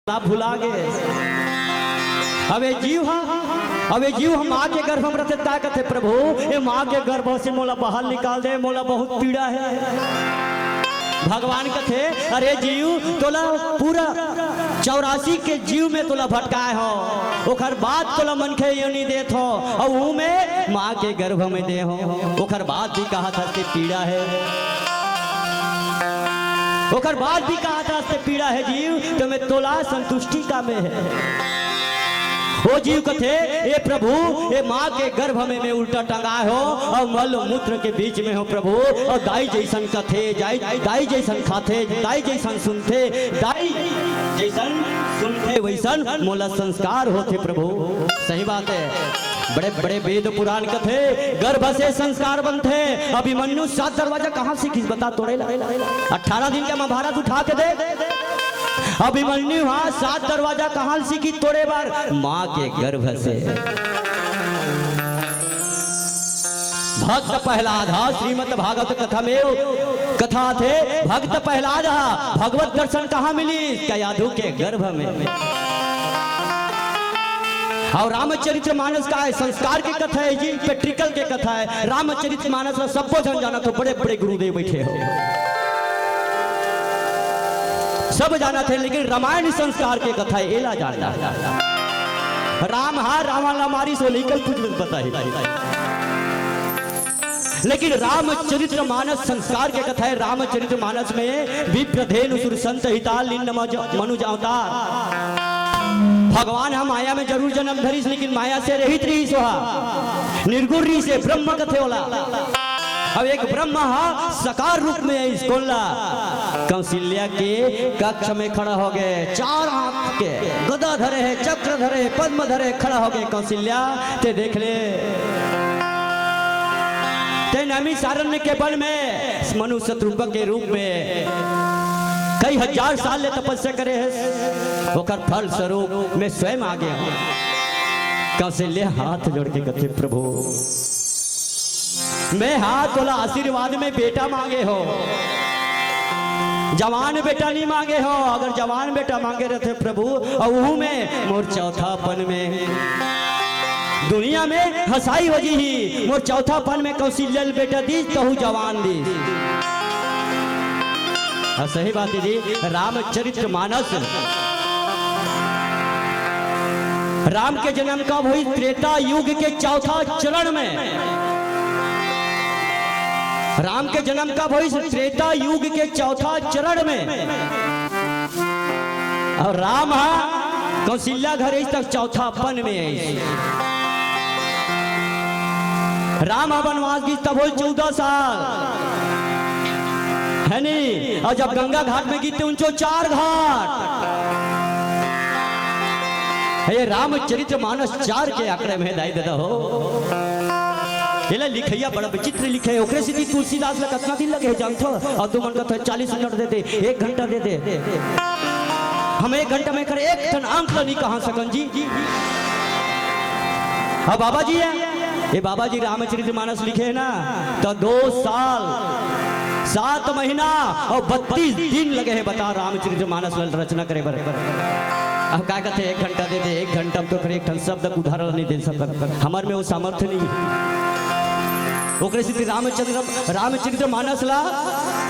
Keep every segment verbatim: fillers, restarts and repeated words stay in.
ला भुला गे। अब ए जीव ह, अब ए जीव ह माँ के गर्भ म रथे, त का कथे, "प्रभु, ए माँ के गर्भ से मोला बाहर निकाल दे, मोला बहुत पीड़ा हे।" भगवान कथे, "अरे जीव, तोला पूरा चौरासी के जीव में तोला भटकाए हो, ओकर बाद तोला मनखे योनि देत हो, अउ ऊ में माँ के गर्भ में दे हो, ओकर बाद भी कहा था कि पीड़ा हे।" ओकर बाद भी कहा था, "ते पीड़ा हे जीव, त में तोला संतुष्टि का में हे।" ओ जीव कथे, "ए प्रभु, ए माँ के गर्भ में में उल्टा टंगाए हो, अउ मल मूत्र के बीच में हो प्रभु, अउ दाई जइसन कथे, दाई, दाई जइसन खाथे, दाई जइसन सुनथे, दाई जइसन सुनथे वइसन मोला संस्कार होथे प्रभु।" सही बात हे। बड़े बड़े वेद पुराण कथे, गर्भ से संस्कार बनथे। अभिमन्यु सात दरवाजा कहाँ सीखिस बता तोड़े ला? अठारह दिन के महाभारत उठा के दे। अभिमन्यु हा सात दरवाजा कहाँ सीखिस तोड़े बर? माँ के गर्भ से। भक्त प्रहलाद हा श्रीमद् भागवत कथा में कथा थे, भक्त प्रहलाद हा भगवत दर्शन कहाँ मिलिस? कयाधु के गर्भ में। अउ रामचरित मानस का हे? संस्कार के कथा हे जी, practical के कथा हे। रामचरित मानस ला सब्बो झन जानत हो, बड़े बड़े गुरुदेव बइठे हो, सब जानत हे, लेकिन रामायण संस्कार के कथा हे, एला जानना। राम हा रावण ला मारिस, ओ ला कल कुछ भी बताही। लेकिन रामचरित मानस संस्कार के कथा हे। रामचरित मानस में विप्रधेनु सुर संत हिता लीन मज-, मनुज अवतार। भगवान हा माया में जरूर जन्म धरिस, लेकिन माया से रहित रहिस ओहा। निर्गुण रहिस हे, ब्रह्म कथे ओला। अब एक ब्रह्म हा साकार रूप में आइस, कोन ला? कौशल्या के कक्ष में खड़ा हो गे, चार हाथ के गदा धरे हे, चक्र धरे हे, पद्म धरे हे, खड़ा हो गे, "कौशल्या, ते देख ले।" ते नैमिषारण्य के वन में मनु शतरूपा के रूप में कई हजार साल ले तपस्या करे हे, ओकर फल स्वरूप में स्वयं आ गे हो। कौशल्या हाथ जोड़ के कथे, "प्रभु, मैं हा तोला आशीर्वाद में बेटा मांगे हो, जवान बेटा नहीं मांगे हो। अगर जवान बेटा मांगे रहते प्रभु, अउ उहू में मोर चौथापन में दुनिया में हंसाई हो जी ही, मोर चौथापन में कौशल्या ल बेटा दीस, तहू जवान दीस।" हाँ, सही बात हे जी। रामचरित मानस, राम के जन्म कब होइस? त्रेता युग के चौथा चरण में। राम के जन्म कब होइस? त्रेता युग के चौथा चरण में। अउ राम हा कौशल्या घर आइस त चौथापन में आइस। राम हा बनवास गिस तब होइस चौदह साल, हे नी? अउ जब गंगा घाट में गिस ते उंचो चार घाट। हे रामचरित मानस चार के आंकड़े में दाई ददा हो। एला लिखइया बड़ा विचित्र लिखे हे। ओकरे सेती तुलसीदास ला कतना दिन लगे हे जानथो? अउ तुमन कथो चालीस मिनट दे दे, एक घंटा दे दे। हम एक घंटा में कर एक ठन अंक ला नहीं कहा सकन जी। हाँ बाबा जी हे, ये बाबा जी रामचरित मानस लिखे हे ना, त दो साल, सात महीना अउ बत्तीस दिन लगे हे, बता, रामचरित मानस ला रचना करे बर। अब का कथे, एक घंटा दे दे, एक घंटा में तो फिर एक ठन शब्द के उदाहरण नहीं दे सकत, हमर में वो सामर्थ्य नहीं हे। ओकरे सेती रामचंद्र, रामचरित मानस ला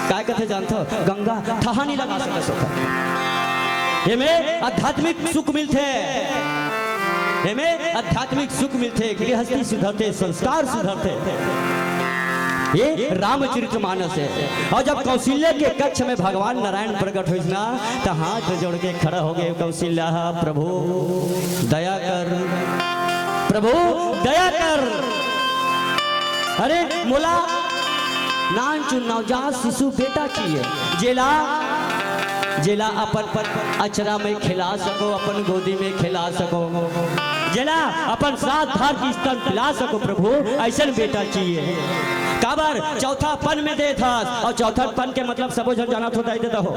का कथे जानथो, गंगा थहा नहीं लगा सकत ओकर। एमे आध्यात्मिक सुख मिलथे, एमे आध्यात्मिक सुख मिलथे, गृहस्थी सुधरथे, संस्कार सुधरथे। ये रामचरित मानस हे। अउ जब कौशल्या के कक्ष में भगवान नारायण प्रकट होइस ना, त हाथ जोड़ के खड़ा हो गे कौशल्या, "प्रभु दया कर, प्रभु दया कर, अरे मोला नानचुन नवजात शिशु बेटा चाहिए, जेला, जेला अपन अचरा में खेला सको, अपन गोदी में खेला सको, जेला अपन साथ धार के स्तन पिला सको प्रभु, अइसन बेटा चाहिए।" काबर चौथापन में देथस, अउ चौथापन के मतलब सबो झन जानत हो, दाई ददा हो।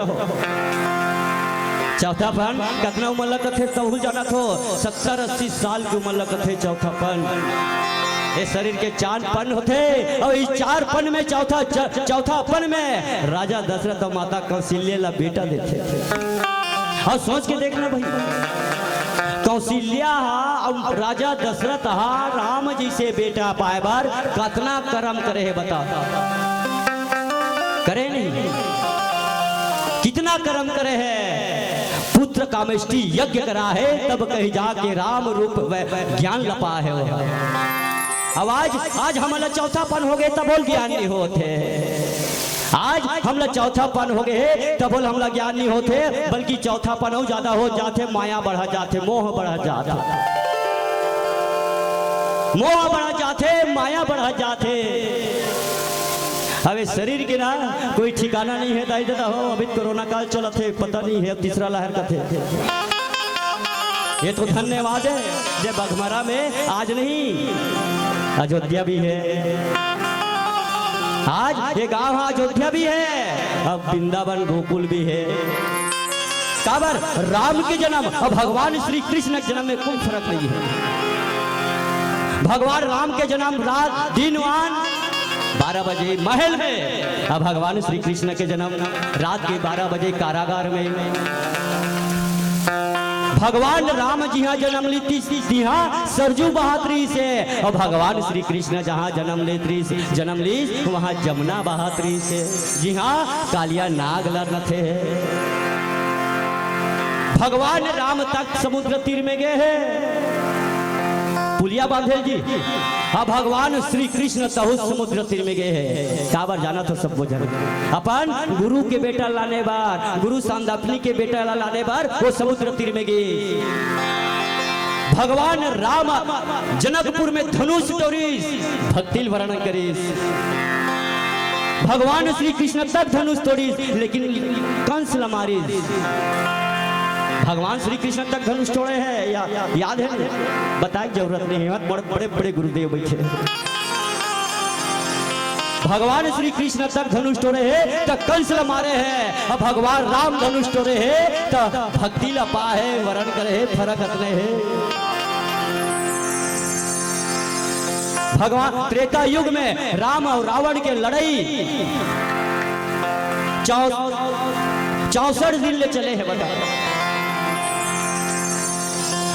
चौथापन कतना उमर ला कथे, तहू जानत हो, सत्तर अस्सी साल के उमर ला कथे चौथापन। ये शरीर के चार पन होथे, अउ इस चार पन में चौथा च-, चौथापन में राजा दशरथ अउ माता कौशल्या ला बेटा देथे। अउ सोच के देखना भाई, कौशल्या हा अउ राजा दशरथ हा राम जइसे बेटा पाए बर कतना करम करे हे, बता। करे नहीं? कितना करम करे हे। पुत्र कामेष्टि यज्ञ करा हे, तब कहि जाके राम रूप व ज्ञान ल पाए हे। अब आज, आज हमन ला चौथापन हो गे, तभो ले ज्ञान नहीं होत हे। आज हमन ला चौथापन हो गे हे, तभो ले हमन ला ज्ञान नहीं होत हे, बल्कि चौथापन अउ ज्यादा हो जाथे, माया बढ़त जाथे, मोह बढ़त जाथे, मोह बढ़त जाथे, माया बढ़त जाथे। अब ए शरीर के ना कोई ठिकाना नहीं हे, दाई ददा हो, अभी कोरोना काल चलत हे, पता नहीं हे, अब तीसरा लहर कथे। ये तो धन्यवाद हे, जे बघमरा में आज नहीं, अयोध्या भी हे। आज ये गांव हा अयोध्या भी हे, अब वृंदावन गोकुल भी हे। काबर? राम के जन्म अउ भगवान श्री कृष्ण के जन्म में कोई फरक नहीं हे। भगवान राम के जन्म रात दिनवान बारह बजे महल में, अउ भगवान श्री कृष्ण के जन्म रात के बारह बजे कारागार में। भगवान राम जिहां जन्म लीस तिहां सरजू बहत रिहिस हे, अउ भगवान श्री कृष्ण जहां जन्म लेत रिहिस, जन्म लीस, वहां जमुना बहत रिहिस हे, जिहां कालिया नाग लड़नथे। भगवान राम तक समुद्र तीर में गे हे, पुलिया बांधे जी। हां, भगवान श्री कृष्ण तहु समुद्र तीर में गे हे। काबर जानत हो सबो झन? अपन गुरु के बेटा लाने बर, गुरु सांदीपनि के बेटा ला लाने बर वो समुद्र तीर में गे। भगवान राम जनकपुर में धनुष टोरिस, भक्ति ल वरण करिस। भगवान श्री कृष्ण तक धनुष टोरिस, लेकिन कंस ल मारिस। भगवान श्री कृष्ण तक धनुष टोरे हे, या, याद हे? बताए के जरूरत नहीं हे, बड़े, बड़े, बड़े गुरुदेव बैठे हे। भगवान श्री कृष्ण तक धनुष टोरे हे, त कंस ल मारे हे, अउ भगवान राम धनुष टोरे हे, त भक्ति ल पाए हे, वरण करे हे, फरक अतने हे। भगवान त्रेता युग में राम अउ रावण के लड़ई चौ-, चौसठ दिन ले चले हे, बता।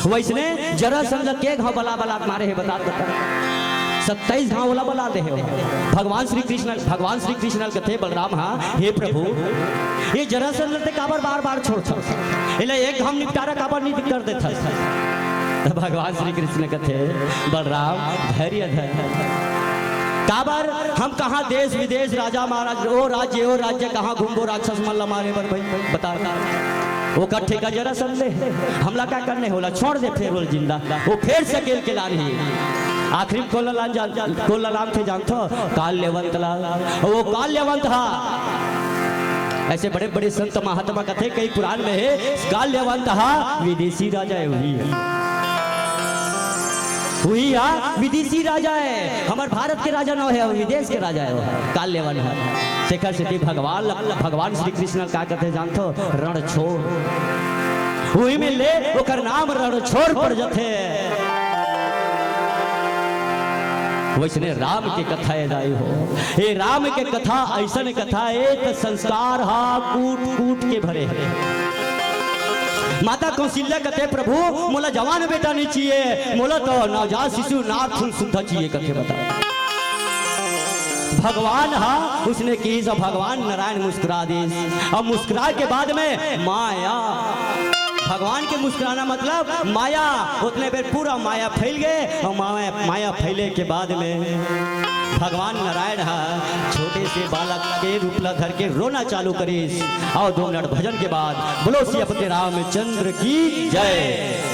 वइसने जरासंध के घांव बला बला मारे हे, बता, बता। सत्ताईस घांव ओला बला दे हे। भगवान श्री कृष्ण, भगवान श्री कृष्ण ल कथे बलराम हा, हे प्रभु, ये जरासंध ते काबर बार बार छोड़थस? एला एक घांव निपटारा काबर नहीं कर देथस? त भगवान श्री कृष्ण कथे, बलराम, धैर्य धर। काबर हम कहां देश विदेश, राजा महाराज, ओ राज्य, ओ राज्य, कहां घूमबो राक्षस मन ल मारे बर भाई? बता, बता। ओकर ठेका जरासंध ले, हमला का करने हे? ओला छोड़ दे, फेर ओला जिंदा, वो फेर से अकेल के लानही। आखिरी में कोन ला लान जान, कोन ला लानथे जानथो? काल्यवंत ला। वो काल्यवंत हा, ऐसे बड़े बड़े संत महात्मा कथे, कई पुराण में हे, काल्यवंत हा विदेशी राजा हे, उही हे। उही हा विदेशी राजा हे, हमर भारत के राजा नोहे, विदेश के राजा हे वो, काल्यवंत हा। तेखर सेती भगवान ल-, भगवान श्री कृष्ण का कथे जानथो? रण छोड़। उही में ले ओकर नाम रण छोड़ पड़ जथे। वइसने राम के कथा ए दाई हो, ए राम के कथा अइसन कथा ए, त संस्कार हा कूट कूट के भरे हे। माता कौशल्या कथे, प्रभु, मोला जवान बेटा नहीं चाहिए, मोला तो नवजात शिशु नारथुन सुद्धा चाहिए, कथे, बता। भगवान हा, उसने किहिस, भगवान नारायण मुस्कुरा दिस। अब मुस्कुरा के बाद में माया, भगवान के मुस्कुराना मतलब माया, ओतने बेर पूरा माया फैल गे। अउ माया, माया फैले के बाद में भगवान नारायण हा छोटे से बालक के रूप ला धर के रोना चालू करिस। अउ दो मिनट भजन के बाद बोलो सियापति रामचंद्र की जय।